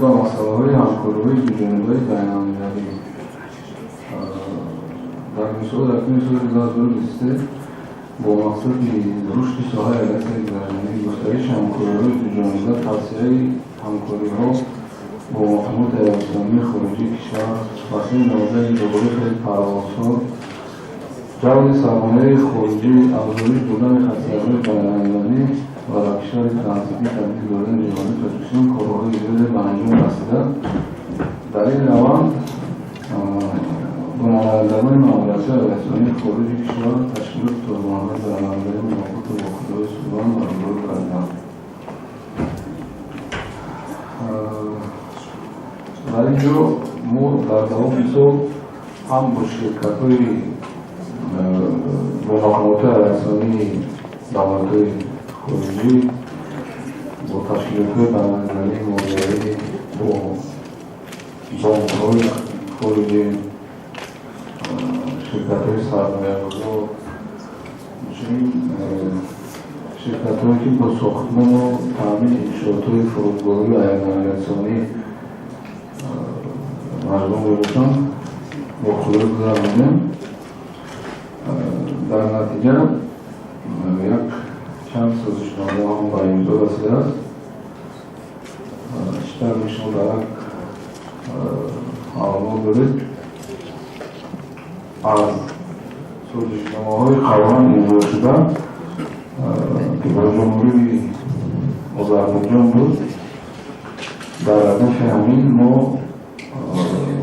Ба масъалаҳои ҳамкориҳои дуҷонибаи байналмилалӣ дар мисол якуми соли 2023 бо мақсади рушди соҳаи авиатсияи гражданӣ, густариши ҳамкориҳои дуҷониба, тавсеаи ҳамкориҳо бо мақомоти авиатсионии хориҷии кишвар, васеъ намудани ҷуғрофияи парвозҳо, ҷалби сармояи хориҷӣ, афзоиш додани хатсайрҳои байналмилалӣ ва дар кишвари транзитӣ табдил додани Ҷумҳурии Тоҷикистон корҳои зиёде ба анҷом расида. Дар ин раванд бо намояндагони маъмуриятҳои авиатсионии хориҷи кишвар, ташкилоту созмонҳои байналмилалӣ мулоқоту вохӯриҳои судманд баргузор гардиданд. Дар ин ҷо мо дар давоми сол ҳам бо ширкатҳои, бо мақомотҳои авиатсионии давлатҳои хориҷӣ, бо ташкилотҳои байналмилалии молиявӣ, бо бонкҳои хориҷӣ, ширкатҳои сармоягузор, инчунин ширкатҳое, ки бо сохтмону таъмини иншоотҳои фурудгоҳӣ ва аэронавигатсионӣ машғул мебошанд, вохӯриҳо гузаронидем. Дар натиҷа як чанд созишнома ҳам ба имзо расидааст. Чӣ тавре шумо дарак маълумот доред, аз созишномаҳои қаблан имзошуда, ки бо Ҷумҳурии Озарбойҷон буд, дар радифи ҳамин мо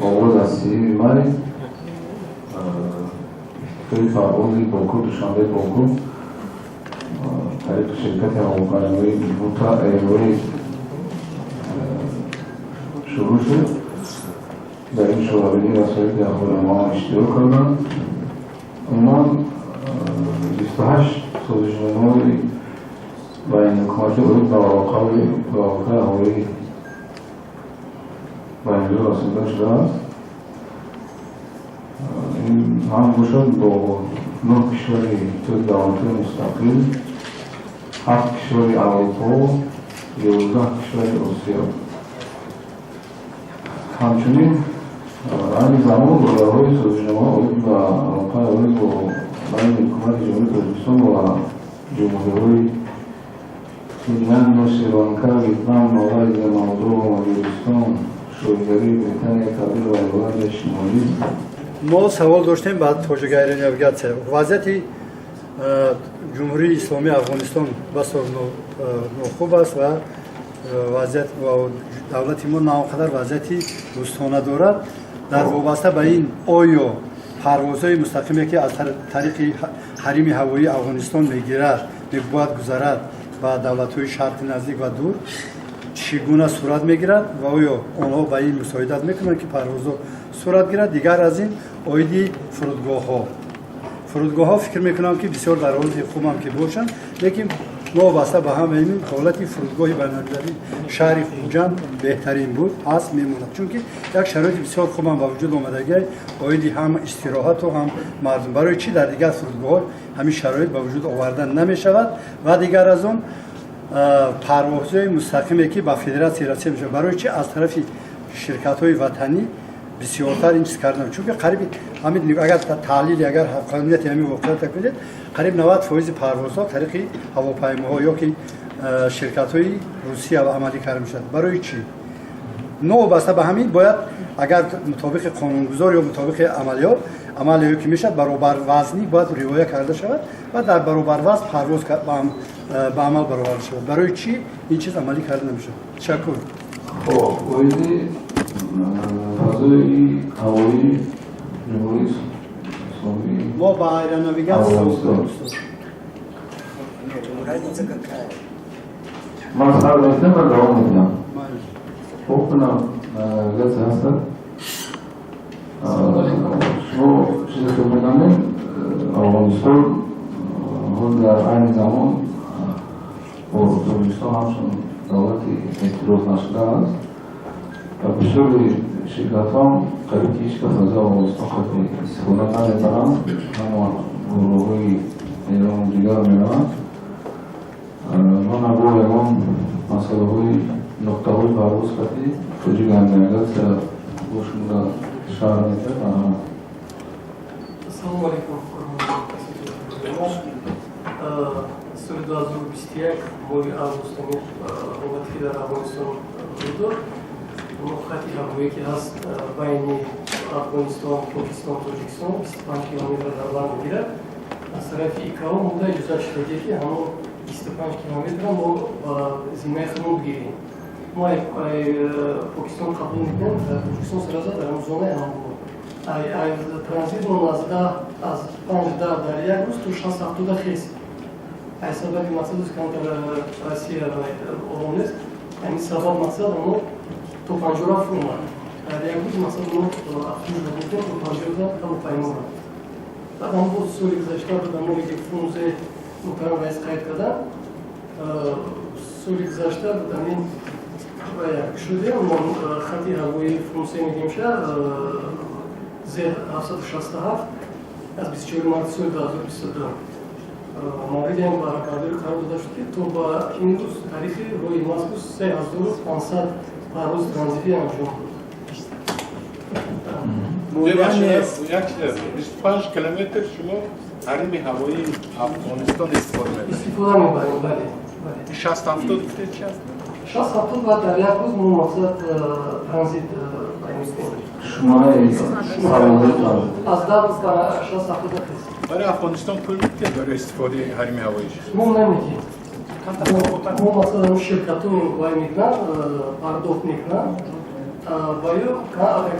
оғоз аз 30-уми май ифтитоҳи парвози Боку, Душанбе, Боку тариқи ширкати ҳавопаймоии Бута Airways шурӯъ шуд. Дар ин чорабинӣ васоити ахбори омма иштирок карданд. Умуман 28 созишномаҳои байниҳукуматӣ оид ба алоқаи ҳавоӣ ба имзо расонида шудааст. Ин ҳам бошад бо нӯҳ кишвари Иттиҳоди Давлатҳои Мустақил, ҳафт кишвари Аврупо, 11 кишвари Осиё. Ҳамчунин айни замон лоиҳаҳои созишнома оид ба алоқаи ҳавоӣ бо байни ҳукумати Ҷумҳурии Тоҷикистон ва ҷумҳуриҳои Финляндия, Шри-Ланка, Ветнам, Малайзия, Молдова, Маҷористон, Шоҳигарии Британия Кабир ва Ирландияи Шимолӣ. Мо савол доштем ба Тоҷик Аэронавигатсия. Вазъияти Ҷумҳурии Исломии Афғонистон басо нохуб аст ва вазъият ва давлати мо на он қадар вазъияти дӯстона дорад. Дар вобаста ба ин, оё парвозҳои мустақиме, ки аз тариқи ҳарими ҳавоии Афғонистон мегирад, мебояд гузарад ба давлатҳои Шарқи Наздик ва Дур, чӣ гуна сурат мегирад ва оё онҳо ба ин мусоидат мекунанд, ки парвозҳо сурат гирад? Дигар аз ин, оиди фурудгоҳҳо. Фурудгоҳҳо, фикр мекунам, ки бисёр дар ҳолати хубам ки бошанд, лекин новобаста ба ҳамаи ин, ҳолати фурудгоҳи байналмилалии шаҳри Хуҷанд беҳтарин буд, ҳаст, мемонад, чунки як шароити бисёр хубам ба вуҷуд омадагиай оиди ҳам истироҳату ҳам мардум. Барои чӣ дар дигар фурудгоҳҳо ҳамин шароит ба вуҷуд оварда намешавад? Ва дигар аз он, парвозҳои мустақиме, ки ба Федератсияи Россия мешавад, барои чӣ аз тарафи ширкатҳои ватанӣ бисёртар ин чиз карда? Чунки қариби ҳамин, агар таҳлили, агар ҳаққонияти ҳамин воқеата кунед, қариб 90 фоизи парвозҳо тариқи ҳавопаймоҳо ё ки ширкатҳои Русия амалӣ карда мешавад. Барои чӣ? Новобаста ба ҳамин, бояд, агар мутобиқи қонунгузор ё мутобиқи амалиёт амалиё ки мешавад, баробарвазнӣ бояд риоя карда шавад ва дар баробарвазн парвоз ба амал бароварда шавад. Барои чӣ ин чиз амалӣ карда намешавад? Ташаккур. Хоб, оиди фазои ҳавоии Ҷумҳурии Исломии Мо ба аэронавигатсия. Разница какая? Ман сар мекунам ва давом мекунам. Хоб, кунам, навигатсия ҳастад. Шумо чизе ки медонед, Афғонистон ҳозир дар айни замон бо Тоҷикистон ҳамчун давлати эътироф нашуда аст ва бисёри ширкатҳо, қариб ки ҳеҷ кас аз Афғонистон хати истифода намебаранд, ҳама гурӯҳҳои Эрону дигар мераванд. Мо бо ягон масъалаҳои нуқтаҳои парвоз хати Тоҷик Авиация бо шуморо шарҳ медиҳад. Марҳамат. Ассалому алайкум. Соли 2021 моҳи август ҳолате ки дар Афғонистон рӯй дод, мо хати ҳавоие ки ҳаст байни Афғонистон, Покистон, Тоҷикистон 25 километр дар бар мегирад, аз тарафи ИКАО монда иҷозат шудагие, ки ҳамон 25 километрро мо ба зиммаи худмон бигирем. Мо Покистон қабул мекунем, дар Тоҷикистон сразу дар ҳамон зонаи ҳамон транзит мо аз 5-10 дар як рӯз то 60-70 хес. Ай сабаби мақсаду камтар Россия ором нест, ҳамин сабаб мақсад мо то 50 рафт омад. Дар як рӯз мақсад мо обслуживать мекунем то 50 ҳавопайморо. Баъд ҳам боз соли гузашта буд, ҳамоне ки Фрунзе муҳтарам раис қайд карданд, соли гузашта буд, ҳамин шудем хати ҳавоии Фрунзе мегӯем, З 767 аз 24 марти соли 2022 мавриди ҳам баҳрабардорӣ қарор дода шуд, ки то ба имрӯз таърихи роҳи мазкур 3500 парвози транзитӣ анҷом дод. 25 километр шумо ҳарими ҳавоии Афғонистон истифода мебаред? Истифода мебарем, бале. 60-70 гуфтед, чи аст? 60-70 ва дар як рӯз мо мақсад транзит мекунем. Шумораи парвозҳои транзит? Аз 10 ба 60-70 хес. Барои Афғонистон пул медиҳед барои истифодаи ҳарими ҳавоиш? Мо намедиҳем. Мо мақсад ҳамн ширкату вай мекунанд, пардохт мекунанд ва ё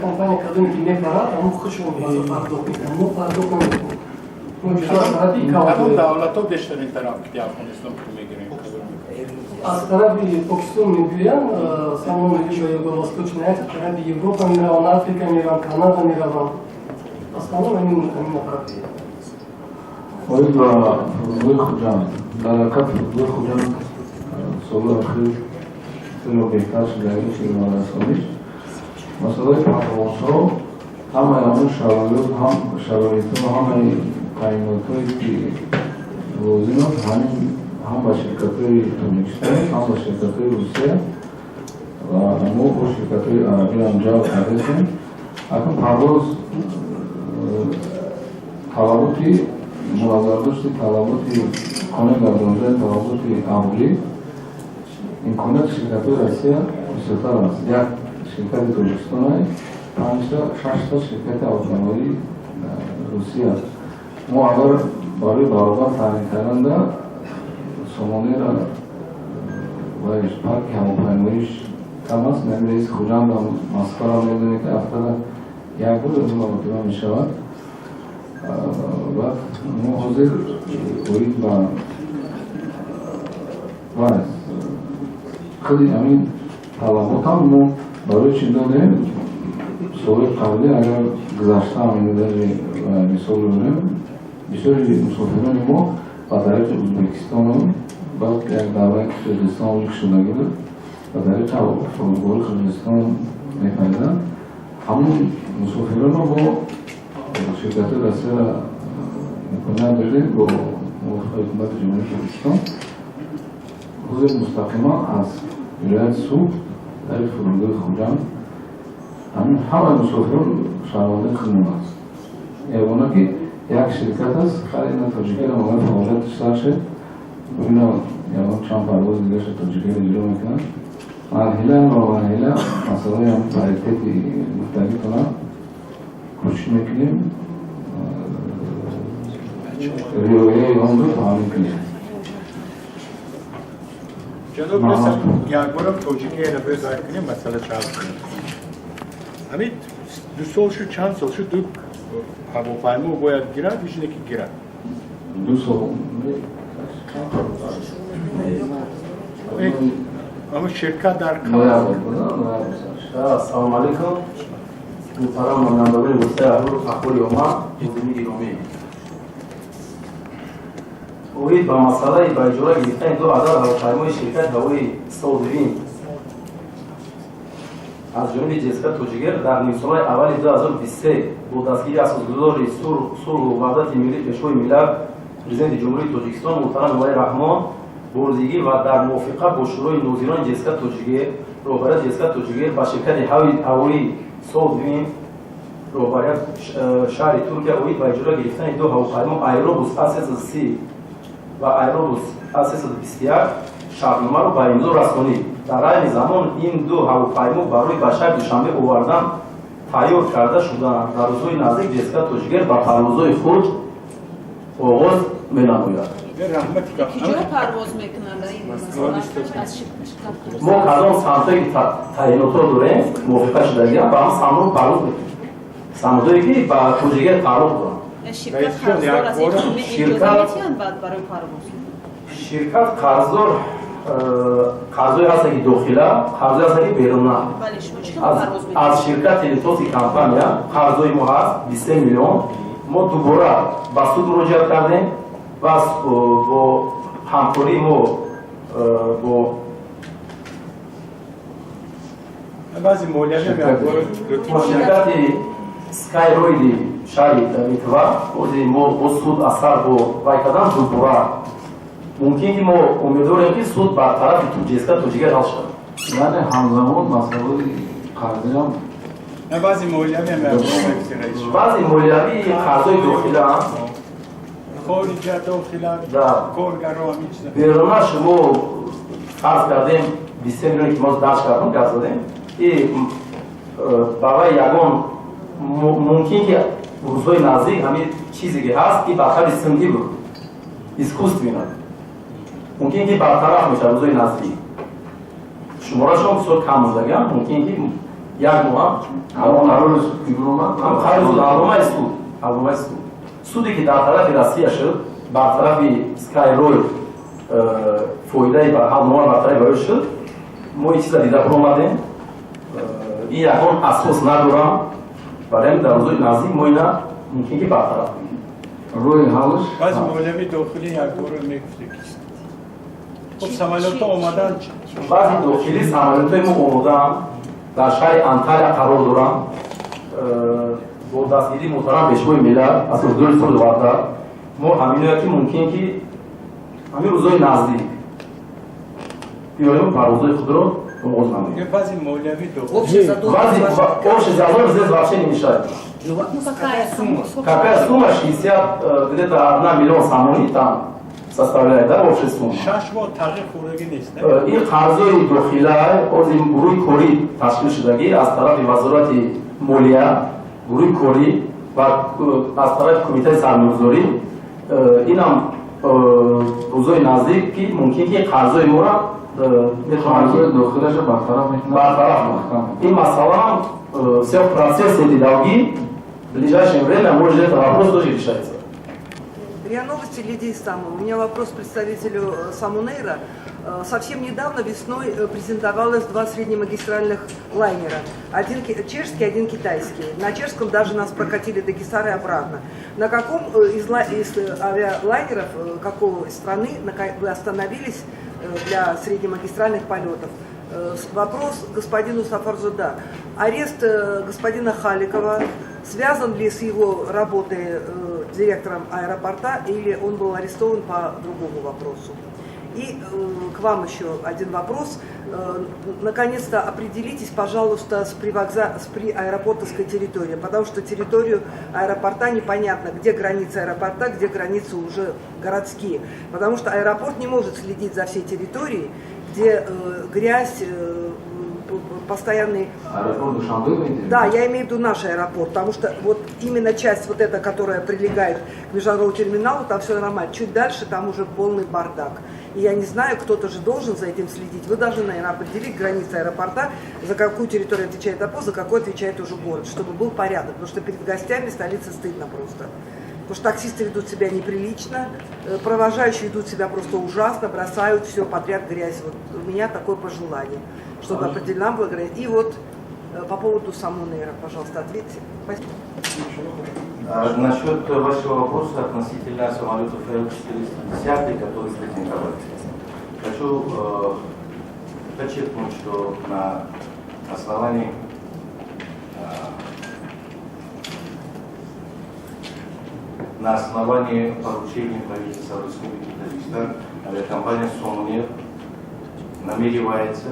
компания кадоме ки мепарад, ҳамн худшон пардохт мекунанд, мо пардохт намекунем. Мо ҷудо аз тарафи Кадом давлатҳо бештарин тараф ки Афғонистон пул мегирем? Аз тарафи Покистон мегӯянд, самон Юго-Восточная Азия, тарафи Европа мераванд, Африка мераванд, Канада мераванд, основном ҳамин нафар. Оид ба фурудгоҳи Хуҷанд, дар ҳақиқат фурудгоҳи Хуҷанд соли охир хело беҳтар шудаги хизматрасониш. Масъалаи парвозҳо, ҳамаи ҳамун шароит, ҳам шароитҳо, ҳамаи таъинотҳое ки лозим аст, ҳамин ҳам ба ширкатҳои Тоҷикистон, ҳам ба ширкатҳои Русия ва мо бо ширкатҳои арабӣ ҳам ҷалб кардастем. Акнун парвоз талаботи муназзардошти талаботи қонун гардонидани талаботи аҳолӣ, имконияти ширкатҳои Россия бисёртар аст. Як ширкати Тоҷикистон, панҷта, шашта ширкати ҳавопаймоии Русия. Мо агар барои баробар таъмин карданда Сомонера вайш парки ҳавопаймоиш кам аст. Нами рейси Хуҷандам, Москваро медонед, ки ҳафтада як бор ду маротиба мешавад. Баъд мо ҳозир оид ба вай худи ҳамин талаботам мо барои чӣ додем? Соли қаблӣ, агар гузаштаам даже мисол бибарем, бисёри мусофирони мо ба тариқи Ӯзбекистону баъд як даврае ки Қирғизистон шудагӣ буд, ба тариқи фурудгоҳи Қирғизистон мепариданд. Ҳамун мусофиронро бо ширкатҳои Россия имконият додем, бо мувофиқаи ҳукумати Ҷумҳурии Тоҷикистон ҳозир мустақиман аз вилояти Суғд тариқи фурудгоҳи Хуҷанд ҳамин ҳамаи мусофирон шаҳрвандаи худмон аст. Ягона ки як ширкат аст, ина Тоҷикэра магар фаъолияташ сар шуд, ина ягон чанд парвоз дигаша Тоҷикэра иҷро мекунад. Марҳила ба марҳила масъалаи ҳамин паритети гуфтагитона кӯшиш мекунем, риояи онро таъмин кунем. Ҷаноб, якборам Тоҷикэра безай кунем, масъала чарх кунем. Ҳамин 2 сол шуд, чанд сол шуд, ду ҳавопаймо бояд гирад, ҳеҷ ки гирад. 2 сол. Аммо ширкат дар Ассалому алайкум, муҳтарам намояндагони воситаи ахбори омма, ҳозирини гиромӣ. Оид ба масъалаи ба иҷора гирифтани ду адад ҳавопаймои ширкати ҳавои Саудвин аз ҷониби ҶСК Тоҷикэр дар нимсолаи аввали 2023 бо дастгирии асосгузори сулҳу ваҳдати миллӣ, Пешвои миллат, Президенти Ҷумҳурии Тоҷикистон муҳтарам Эмомалӣ Раҳмон борзигӣ ва дар мувофиқа бо Шӯрои нозирони ҶСК Тоҷикэр. роҳбарияти СК Тоҷикэйр ба ширкати ҳавоии Солдвин роҳбарият шаҳри Туркия оид ба иҷора гирифтани ду ҳавопаймо Аэробус А330 ва Аэробус А321 шартномаро ба имзо расонид. Дар айни замон ин ду ҳавопаймо барои ба шаҳри Душанбе овардан тайёр карда шудаанд. Дар рӯзҳои наздик ЖСК Тоҷикэйр ба парвозҳои худ оғоз менамояд. Мо кадом самтое ки таъинотҳо дорем, мувофиқа шудагиам, ба ҳам самтҳо парвоз мекунем. Самтҳое ки ба Тоҷикэйр тааллуқ доранд. Ширкат қарздор, қарзое ҳастанд ки дохила, қарзое ҳастанд ки беруна. Аз ширкати Литовский компания қарзои мо ҳаст 23 миллион. Мо дубора ба суд муроҷиат кардем ва бо ҳамкории мо бо ширкати Скайроиди шаҳри Литва ози мо бо суд асар бо вай кардан дубора мумкин ки мо умедворем ки суд бар тарафи ЖСК Тоҷикэйр ҳал шавад. Яъне ҳамзамон масъалаи қарзиам баъзи молиявии қарзои дохила хориҷа дохила коргаро ҳамин чиза беруна шумо фарз кардем 23 миллион ки мо дарҷ кардем, гап задем, и барои ягон мумкин ки рӯзҳои наздик ҳамин чизе ки ҳаст ки ба қадри сунъӣ буд, искусственно, мумкин ки бартараф мешавад рӯзҳои наздик. Шуморашон бисёр кам мондагиам, мумкин ки як моҳ ҳамқарори суд, ҳалномаи суд, суде ки дар тарафи Россия шуд, бар тарафи Скайрой фоидаи ҳалнома бар тарафи барои шуд, мо ин чиза дида баромадем. Ин ягон асос надорам, барои дар рӯзҳои наздик мо ина мумкин ки бартараф кунем. Рӯи ҳалш баъзи молиявии дохилӣ якбора мегуфте ки хуб самолётҳо омаданд. Баъзи дохилӣ самолётҳои мо омодаанд, дар шаҳри Анталия қарор доранд. Бо дастгирии муҳтарам Пешвои миллат, асосгузори сулҳу ваҳдат, мо ҳаминоя ки мумкин ки ҳамин рӯзҳои наздик биёем парвозҳои худро оғоз намоем. Баъзи молиявии дохилӣ Общий задолженность здесь вообще не мешает. Какая сумма? 60, где-то 1 миллион сомони там составляет, да, общая сумма. Шаш моҳ тағйир хӯрдагӣ нест. Ин қарзои дохила ози гурӯҳи корӣ ташкил шудагӣ аз тарафи Вазорати молия, гурӯҳи корӣ ва аз тарафи Кумитаи сармоягузорӣ. Инам рӯзҳои наздик ки мумкин ки қарзои моро қарзои дохилаша бартараф мекунад. Бартараф. Ин масъалаам все в процессе эти долги в ближайшее время может этот вопрос тоже решается. РИА Новости, Лидия Исламова. У меня вопрос представителю Сомон Эйра. Совсем недавно весной презентовалось два среднемагистральных лайнера. Один чешский, один китайский. На чешском даже нас прокатили до Гисара и обратно. На каком из авиалайнеров, какой страны вы остановились для среднемагистральных полетов? Вопрос господину Сафарзода. Арест господина Халикова связан ли с его работой директором аэропорта или он был арестован по другому вопросу? И к вам еще один вопрос. Наконец-то определитесь, пожалуйста, с приаэропортовской территорией, потому что территорию аэропорта непонятно, где границы аэропорта, где границы уже городские. Потому что аэропорт не может следить за всей территорией, где грязь, постоянный... Аэропорт Душанбе вы имеете в виду? Да, я имею в виду наш аэропорт, потому что вот именно часть вот эта, которая прилегает к международному терминалу, там все нормально. Чуть дальше там уже полный бардак. И я не знаю, кто-то же должен за этим следить. Вы должны, наверное, определить границы аэропорта, за какую территорию отвечает аэропорт, за какую отвечает уже город, чтобы был порядок. Потому что перед гостями столицы стыдно просто. Потому что таксисты ведут себя неприлично, провожающие ведут себя просто ужасно, бросают все подряд грязь. Вот у меня такое пожелание, чтобы определена была граница. И вот по поводу Сомон Эйра, пожалуйста, ответьте. Спасибо. Насчет вашего вопроса относительно самолетов Л-410, которые презентовали. Хочу подчеркнуть, что на основании поручения правительства Республики Таджикистан авиакомпания «Сомон Эйр» намеревается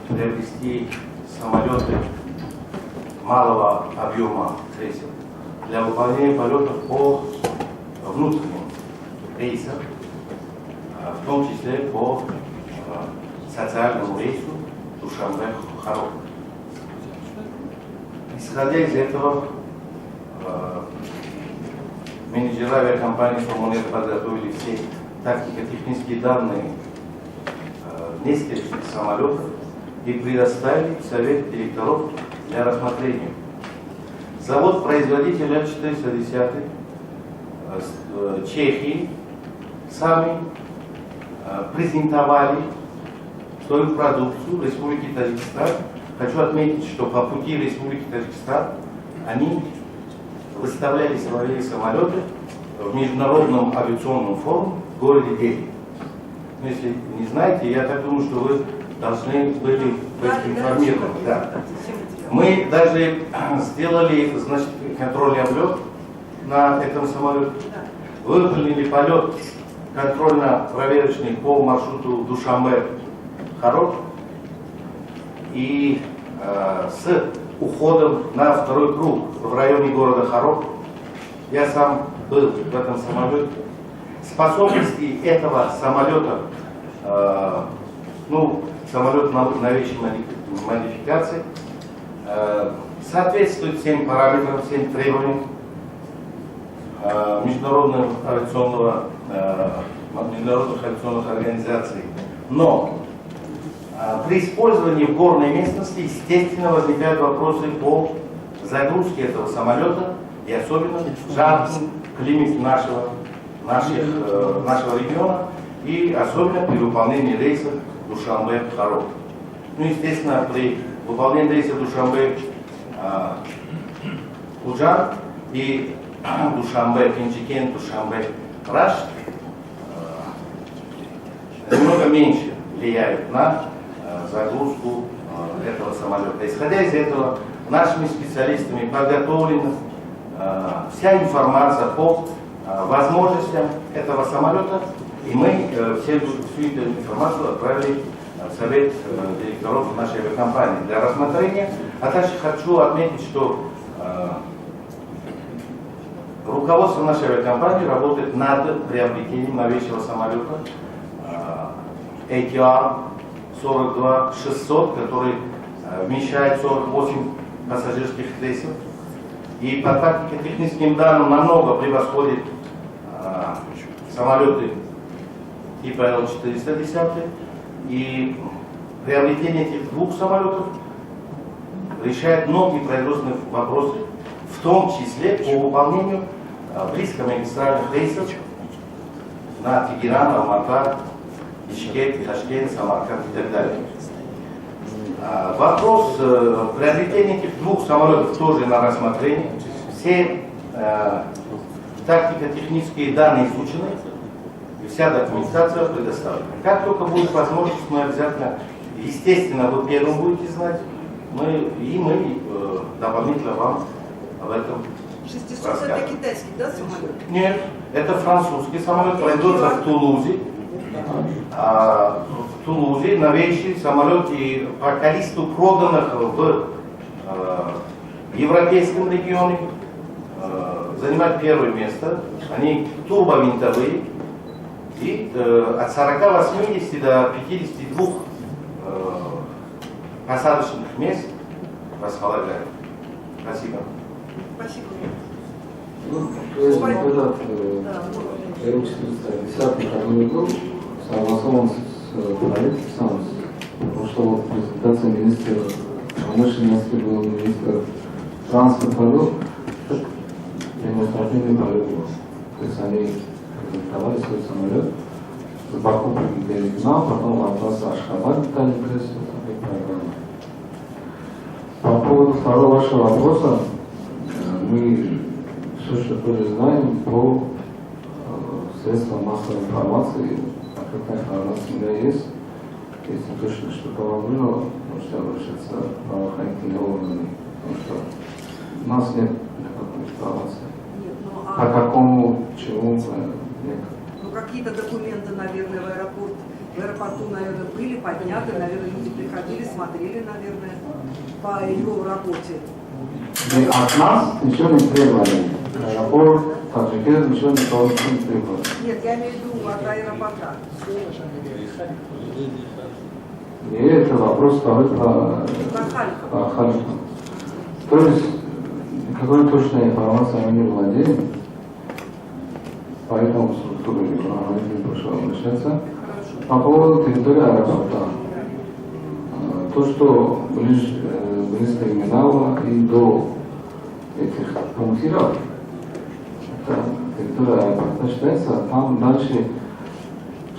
приобрести самолеты малого объема кресел для выполнения полетов по внутренним рейсам, в том числе по социальному рейсу Душанбе-Хорог. Исходя из этого, менеджеры авиакомпании «Сомон Эйр» подготовили все тактико-технические данные нескольких самолетов и предоставили в совет директоров для рассмотрения. Завод-производитель Л-410 Чехии сами презентовали свою продукцию в Республике Таджикистан. Хочу отметить, что по пути Республики Таджикистан они выставляли свои самолеты в Международном авиационном форуме в городе Дели. Ну, если не знаете, я так думаю, что вы должны были быть информированы. Да. Мы даже сделали, значит, контрольный облет на этом самолете, выполнили полет контрольно-проверочный по маршруту Душанбе-Хорог и с уходом на второй круг в районе города Хорог. Я сам был в этом самолете. Способности этого самолета, ну, самолет новейшей модификации, соответствует всем параметрам, всем требованиям международных авиационных организаций. Но при использовании в горной местности, естественно, возникают вопросы по загрузке этого самолета и особенно в жарком климате нашего региона и особенно при выполнении рейсов Душанбе-Хорог. Ну, естественно, при выполнении рейса Душанбе-Худжанд и Душанбе-Пенджикент, Душанбе-Рашт немного меньше влияют на загрузку этого самолета. Исходя из этого, нашими специалистами подготовлена вся информация по возможностям этого самолета, и мы всю эту информацию отправили в совет директоров нашей авиакомпании для рассмотрения. А также хочу отметить, что руководство нашей авиакомпании работает над приобретением новейшего самолета ATR 42-600, который вмещает 48 пассажирских кресел и по тактико-техническим данным намного превосходит самолеты типа Л-410. И приобретение этих двух самолетов решает многие производственные вопросы, в том числе по выполнению близкомагистральных рейсов на Тегеран, Алмата, Бишкек, Ташкент, Самарканд и так далее. Вопрос приобретения этих двух самолетов тоже на рассмотрении. Все тактико-технические данные изучены, и вся документация предоставлена. Как только будет возможность, мы обязательно, естественно, вы первым будете знать, мы дополнительно вам об этом 600 расскажем. Это китайский, да, самолет? Нет, это французский самолет, производится в Тулузе. В Тулузе новейший самолет, и по количеству проданных в европейском регионе занимает первое место. Они турбовинтовые и от 40-80 до 52 посадочных мест располагают. Спасибо. Спасибо. Ну, то есть вот этот Л-410, который был, согласован с правительством, прошла вот презентация министра промышленности, был министр транспорта, был демонстративный полет был. То есть они презентовали свой самолет, с Баку прилетели к нам, потом Лапас Ашхабад дали прессу, такая программа. По поводу второго вашего вопроса, мы все, что тоже знаем по средствам массовой информации, какая информация у меня есть, если точно что-то вам было, можете обращаться в правоохранительные органы, потому что у нас нет никакой информации. Нет, ну, а... По какому, чему, нет. Ну, какие-то документы, наверное, в аэропорт В аэропорту, наверное, были подняты, наверное, люди приходили, смотрели, наверное, по его работе. И от нас ничего не требовали. Аэропорт, Таджикистан, ничего никого не требовали. Нет, я имею в виду от аэропорта. И это вопрос второй про Халикова. То есть, никакой точной информации мы не владеем, поэтому структуры не прошу обращаться. По поводу территории аэропорта. То, что ближе терминала и до этих пунктиров, это территория аэропорта считается, там дальше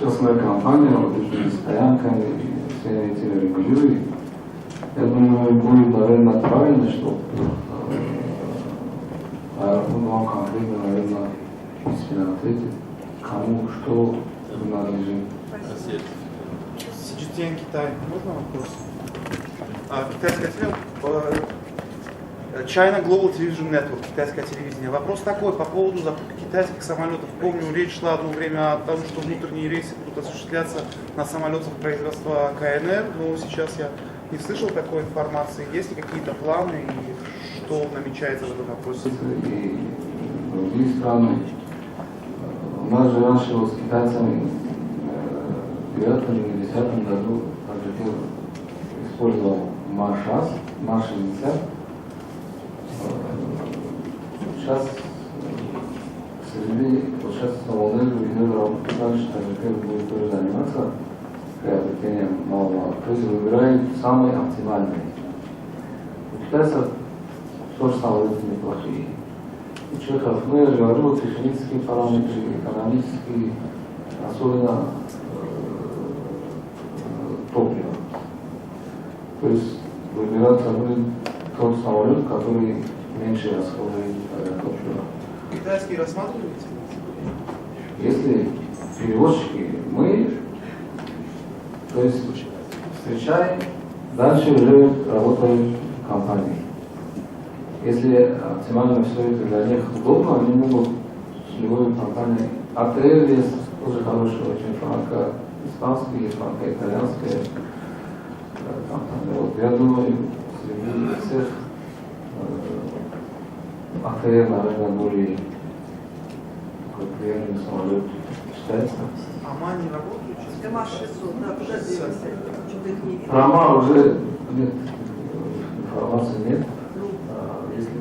частная компания, вот этими стоянками, все эти регулируют. Я думаю, будет, наверное, правильно, что аэропорт вам конкретно, наверное, письменно ответит, кому что принадлежит. CGTN Китай. Можно вопрос? Китайская телевизия. China Global Television Network, китайское телевидение. Вопрос такой по поводу закупки китайских самолетов. Помню, речь шла одно время о том, что внутренние рейсы будут осуществляться на самолетах производства КНР, но сейчас я не слышал такой информации. Есть ли какие-то планы и что намечается в этом вопросе? И другие страны. У нас же раньше вот с китайцами в 9 или 10 году Таджикистан использовал Маш-60. Сейчас среди, вот сейчас Самонер ведет работу дальше, Таджикистан будет тоже заниматься приобретением нового. То есть выбирает самый оптимальный. У китайцев тоже самолеты неплохие. У чехов, ну я же говорю, технические параметры, экономические, особенно топливо. То есть выбираться будет тот самолет, который меньше расходует топливо. Китайские рассматриваете? Если перевозчики, мы, то есть встречаем, дальше уже работают компании. Если оптимально все это для них удобно, они могут с любой компанией. АТР есть тоже хороший, очень франко-испанский, франко-итальянский. Вот, я думаю, среди всех АТР, наверное, более такой приемлемый самолет считается. АМА не работает? МА-600, да, куда делся? Что-то их не видно. Про АМА уже нет, информации нет. Если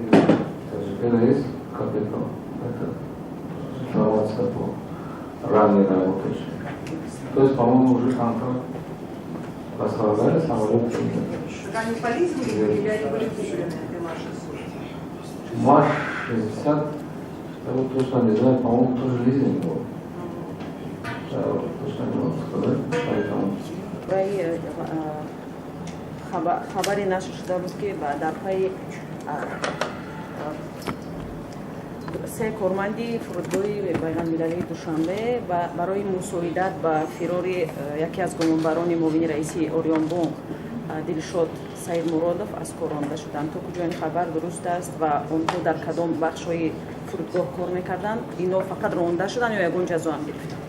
Таджикистан есть какая-то информация по ранее работающей. То есть, по-моему, уже контракт поставляли самолеты. Так они по лизингу или они были куплены, МА-600? МА-60, я вот точно не знаю, по-моему, тоже лизинг был. Я вот точно не могу сказать, поэтому... Хабари нашр шуда буд ки дар пайи се корманди фурудгоҳи байналмилалии Душанбе барои мусоидат ба фирори яке аз гумонбарони муовини раиси Ориёнбонк Дилшод Саидмуродов аз кор ронда шуданд. То куҷо ин хабар дуруст аст ва онҳо дар кадом бахшҳои фурудгоҳ кор мекарданд? Ино фақат ронда шуданд ё ягон ҷазо ҳам гирифтанд?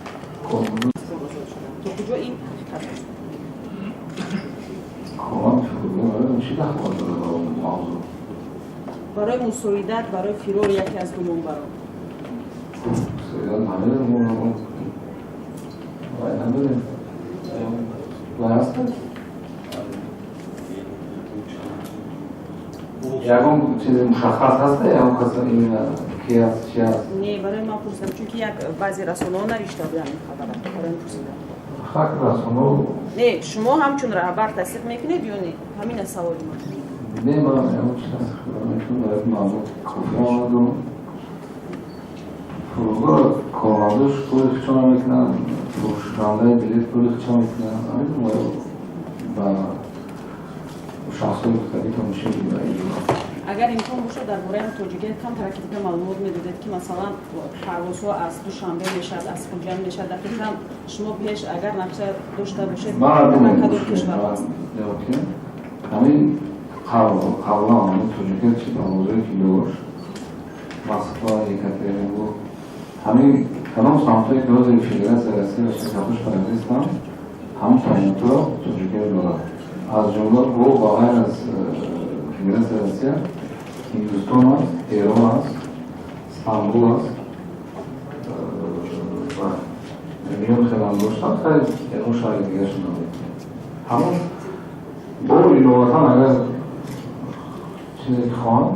То куҷо ин ҳақиқат аст? Барои мусоидат барои фирори яке аз гумонбарон. Ягон чизи мушаххас ҳаст, ягон кас именно ки аст, чи аст? Не, барои ман пурсидам, чунки як баъзе расонаҳо навишта буданд ин хабара, барои ман пурсидам. Хак расонаҳо? Не, шумо ҳамчун раҳбар тасдиқ мекунед ё не? Ҳамин аст саволи ман. Не, ман ягон чиз тасдиқ намекунам, барои маълумот кофӣ омадам. Фурудгоҳ кормандош пули худшон мекунанд, фурӯшандаи билет пули худшон мекунанд. Ҳамин ба шахсҳои мухталиф мушкил иҷро. Агар имкон бошад, дар бораи Тоҷикия камтар дига маълумот медодед, ки масалан парвозҳо аз Душанбе мешавад, аз Хуҷанд мешавад. Дақиқан шумо пеш агар нақша дошта бошед, кадом кишвар аст? Ҳамин қаблан ҳамин Тоҷикия чи парвозҳое ки дошт, Москва, Екатеринбург, ҳамин кадом самтҳое ки ҳозир Федератсияи Россия ширкатҳош парвозистанд, Ҳамон таъйинотро Тоҷикэйр дорад. Аз ҷумла бо ба ғайр аз Федератсияи Россия, Ҳиндустон аст, Эрон аст, Стамбул аст ва Мюнхенам доштам, хайр, ягон шаҳри дигарашон набуд. Ҳамон бо иловатан агар чизе ки хоҳам,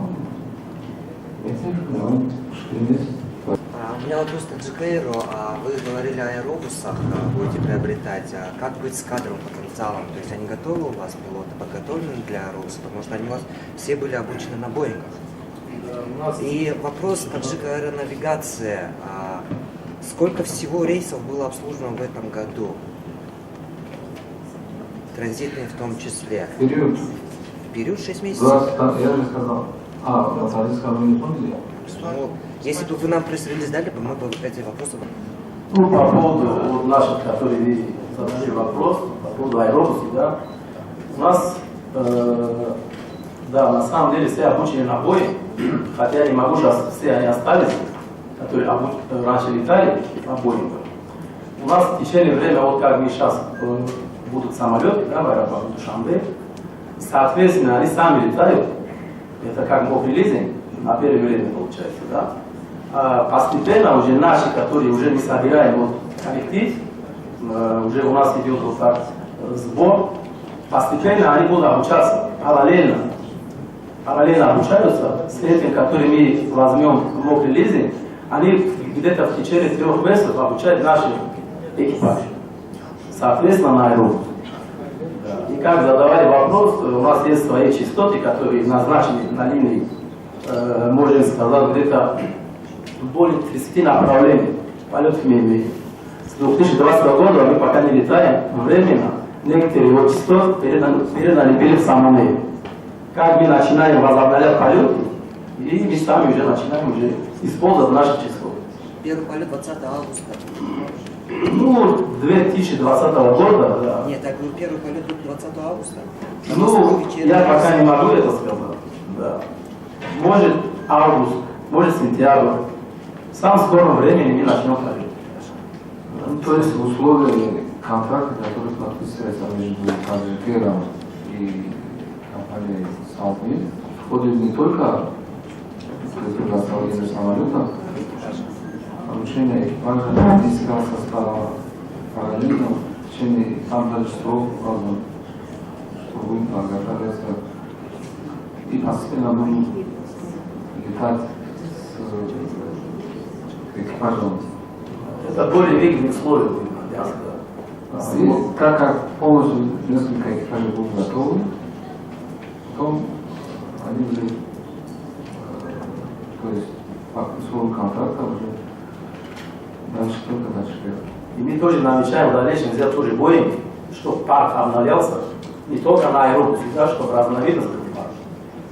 метавонам, мушкилӣ нест. У меня вопрос к Таджикэйру. Вы говорили о аэробусах, будете приобретать. А как быть с кадровым потенциалом? То есть они готовы у вас, пилоты, подготовлены для аэробуса? Потому что они у вас все были обучены на Боингах. И вопрос Таджик Аэронавигация. Сколько всего рейсов было обслужено в этом году? Транзитные в том числе. Период. Период 6 месяцев. 20, я же сказал. А, на таджикском вы не поняли? Ну, если бы вы нам пресс-релиз дали бы, мы бы эти вопросы... Ну, по поводу вот наших, которые вы задали вопрос, по поводу аэробуса, да, у нас, да, на самом деле все обучены на Боинг, хотя я не могу сейчас, все они остались, которые раньше летали на Боингах. У нас в течение времени, вот как мы сейчас будут самолеты, да, в аэропорту Душанбе, соответственно, они сами летают, это как мокрый лизинг, на первое время получается, да. А постепенно уже наши, которые уже мы собираем вот коллектив, уже у нас идет вот так сбор, постепенно они будут обучаться параллельно. Параллельно обучаются с этим, который мы возьмем мокрый лизинг, они где-то в течение 3 месяцев обучают наши экипаж. Соответственно, на аэробус. Да. И как задавали вопрос, у нас есть свои частоты, которые назначены на линии, можем сказать, где-то более 30 направлений полетов мы имеем. С 2020 года мы пока не летаем, временно некоторые его частоты переданы были в Самон Эйр. Как мы начинаем возобновлять полеты, и мы сами уже начинаем уже использовать наши частоты. Первый полет 20 августа. Ну, 2020 года, да. Нет, я говорю, первый полет будет 20 августа. Ну, я пока не могу это сказать. Да. Может август, может сентябрь. В самом скором времени мы начнем полет. Ну, то есть условия контракта, который подписывается между Таджикэром и компанией Southwind, входит не только предоставление самолета, обучение экипажа, технического состава, параллельно в течение, там даже срок указан, что будет подготавливаться и постепенно будем летать с экипажем. Это более выгодные условия, ясно. И так как полностью несколько экипажей будут готовы, потом они уже, то есть по условиям контракта уже дальше только дальше. И мы тоже намечаем в дальнейшем взять тоже Боинг, чтобы парк обновлялся, не только на аэробусе, да, чтобы разновидность был парк.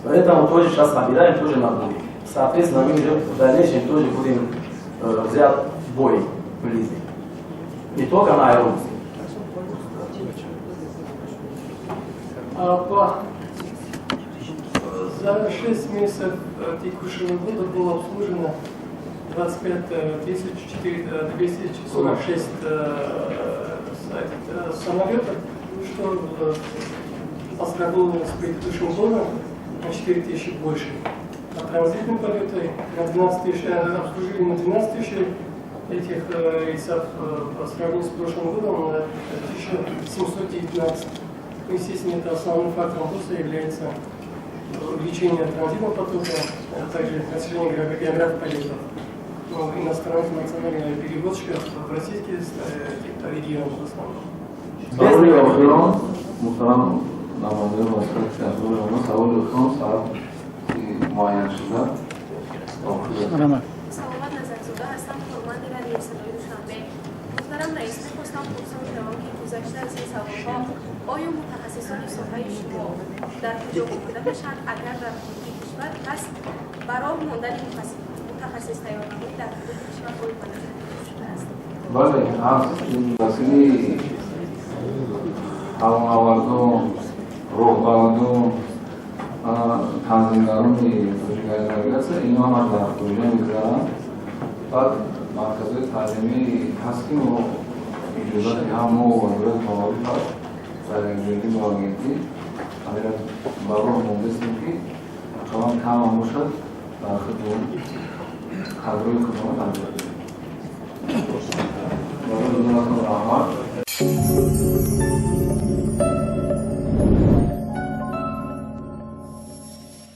Поэтому тоже сейчас собираем тоже на Боинг. Соответственно, мы уже в дальнейшем тоже будем взять Боинг в лизинг. Не только на аэробусе. За 6 месяцев текущего года было обслужено 25 246 самолетов, что по сравнению с предыдущим годом на 4 тысячи больше. А транзитные полеты на 12 тысяч, обслужили на 12 тысяч этих рейсов по сравнению с прошлым годом на 1719. Ну, естественно, это основным фактором роста является увеличение транзитного потока, а также расширение географии полетов. Ну, иностранных национальных перевозчиков в российские регионы в основном. Саволи охирон, муҳтарам намояндаи вазорати ахбори омма, саволи охирон, соати муайяншуда. Саломат Назарзода ҳастам, корманди радиои Садои Душанбе. Муҳтарам раис, мехостам пурсон шавам, ки гузашта аз ин саволҳо, оё мутахассисони соҳаи шумо дар куҷо омода мешаванд? Агар дар хориҷи кишвар, пас ба роҳ мондани мутахассис тайёрнамоӣ дар ҳудуди кишвар оё ба назар гирифта шудааст? Бале, ҳаст ин василаи ҳавонавардон, роҳбаладон, танзимгарони Тоҷикавианавигатсия, инҳо ҳама дар хориҷа мегузаранд. Баъд марказҳои таълимӣ ҳаст, ки мо Иҷозати ҳам мо вазорати маориф аст, дар якҷоягӣ бо агентӣ ҳамира ба роҳ мондастем, ки ақаллан камам бошад, ба худмон кадрои худмон тарбия кунем. Барои ҳузуратон раҳмат.